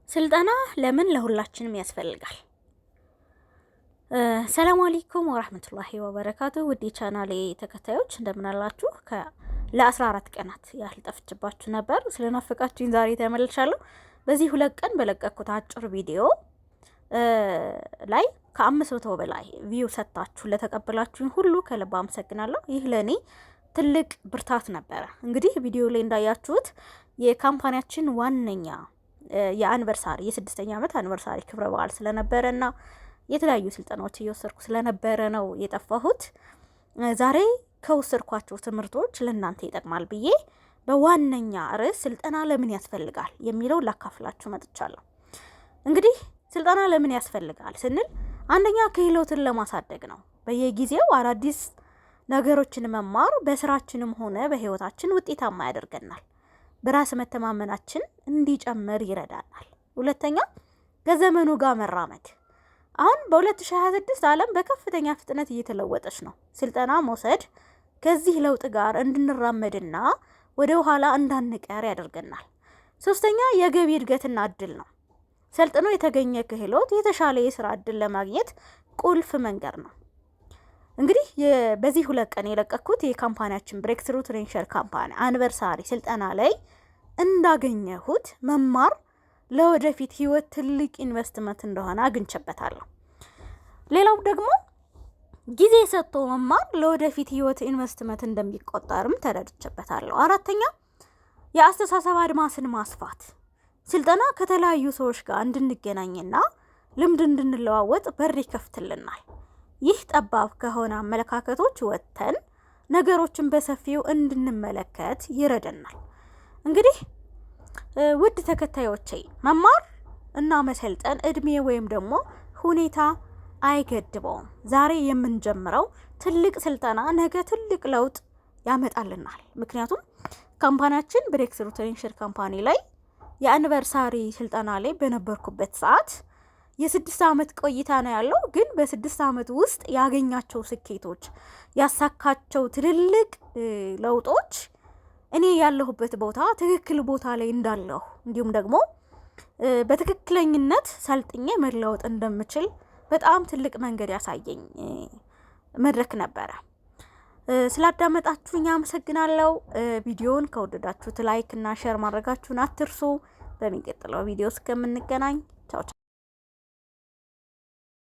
ስልጠና ለምን ለሁላችንም ያስፈልጋል? ሰላም አለይኩም ወራህመቱላሂ ወበረካቱ። ውድ የቻናሌ ተከታዮች እንደምን አላችሁ? ለ14 ቀናት ያህል ጠፍቼባችሁ ነበር። ስለናፈቃችሁኝ ዛሬ ተመልሻለሁ። በዚህ 2 ቀን በለቀኩት አጭር ቪዲዮ ላይ ከ500 በላይ view ሰጥታችሁ ለተቀበላችሁኝ ሁሉ ከልብ አመሰግናለሁ። ይህ ለእኔ ትልቅ ብርታት ነበረ። እንግዲህ ቪዲዮ ላይ እንዳያችሁት የ company ያችን ዋነኛ የ anniversary፣ የ6ኛ ዓመት anniversary ክብረ በዓል ስለነበረ እና የተለያዩ ስልጠናዎች እየወሰድኩ ስለነበረ ነው የጠፋሁት። ዛሬ ከወሰድኳቸው ትምህርቶች ለእናንተ ይጠቅማል ብዬ በዋነኛ ርዕስ ስልጠና ለምን ያስፈልጋል የሚለው ላካፍላችሁ መጥቻለሁ። እንግዲህ ስልጠና ለምን ያስፈልጋል ስንል አንደኛ ክህሎትን ለማሳደግ ነው። በየጊዜው አዳዲስ ነገሮችን መማር በስራችንም ሆነ በህይወታችን ውጤታማ ያደርገናል። በራስ መተማመናችን እንዲጨምር ይረዳናል። ሁለተኛ ከዘመኑ ጋር መራመድ። አሁን በ2026 ዓለም በከፍተኛ ፍጥነት እየተለወጠች ነው። ስልጠና መውሰድ ከዚህ ለውጥ ጋር እንድንራመድና ወደ ኋላ እንዳንቀር ያደርገናል። ሶስተኛ የገቢ እድገትና እድል ነው። ሰልጥኖ የተገኘ ክህሎት የተሻለ የስራ እድል ለማግኘት ቁልፍ መንገድ ነው። እንግዲህ በዚህ 2 ቀን የለቀኩት የ company ያችን Breakthrough Train company anniversary ስልጠና ላይ እንዳገኘሁት መማር ለወደፊት ህይወት ትልቅ ኢንቨስትመንት እንደሆነ አግኝቼበታለሁ። ሌላው ደግሞ ጊዜ ሰጥቶ መማር ለወደፊት ህይወት ኢንቨስትመንት እንደሚቆጠርም ተረድቼበታለሁ። አራተኛ የአስተሳሰብ አድማስን ማስፋት። ስልጠና ከተለያዩ ሰዎች ጋር እንድንገናኝና ልምድ እንድንለዋወጥ በር ይከፍትልናል። ይህ ጠባብ ከሆነ አመለካከቶች ወጥተን ነገሮችን በሰፊው እንድንመለከት ይረዳናል። እንግዲህ ውድ ተከታዮቼ፣ መማር እና መሰልጠን እድሜ ወይም ደግሞ ሁኔታ አይገድበውም። ዛሬ የምንጀምረው ትልቅ ስልጠና ነገ ትልቅ ለውጥ ያመጣልናል። ምክንያቱም company ያችን Breakthrough Train company ላይ የ anniversary ስልጠና ላይ በነበርኩበት ሰዓት የ6 ዓመት ቆይታ ነው ያለው። ግን በ6 ዓመት ውስጥ ያገኛቸው ስኬቶች፣ ያሳካቸው ትልልቅ ለውጦች እኔ ያለሁበት ቦታ ትክክል ቦታ ላይ እንዳለሁ እንዲሁም ደግሞ በትክክለኝነት ሰልጥኜ መለወጥ እንደምችል በጣም ትልቅ መንገድ ያሳየኝ መድረክ ነበረ። ስላዳመጣችሁኝ አመሰግናለሁ። ቪዲዮውን ከወደዳችሁት like እና share ማድረጋችሁን አትርሱ። በሚቀጥለው ቪዲዮ እስከምንገናኝ ቻው።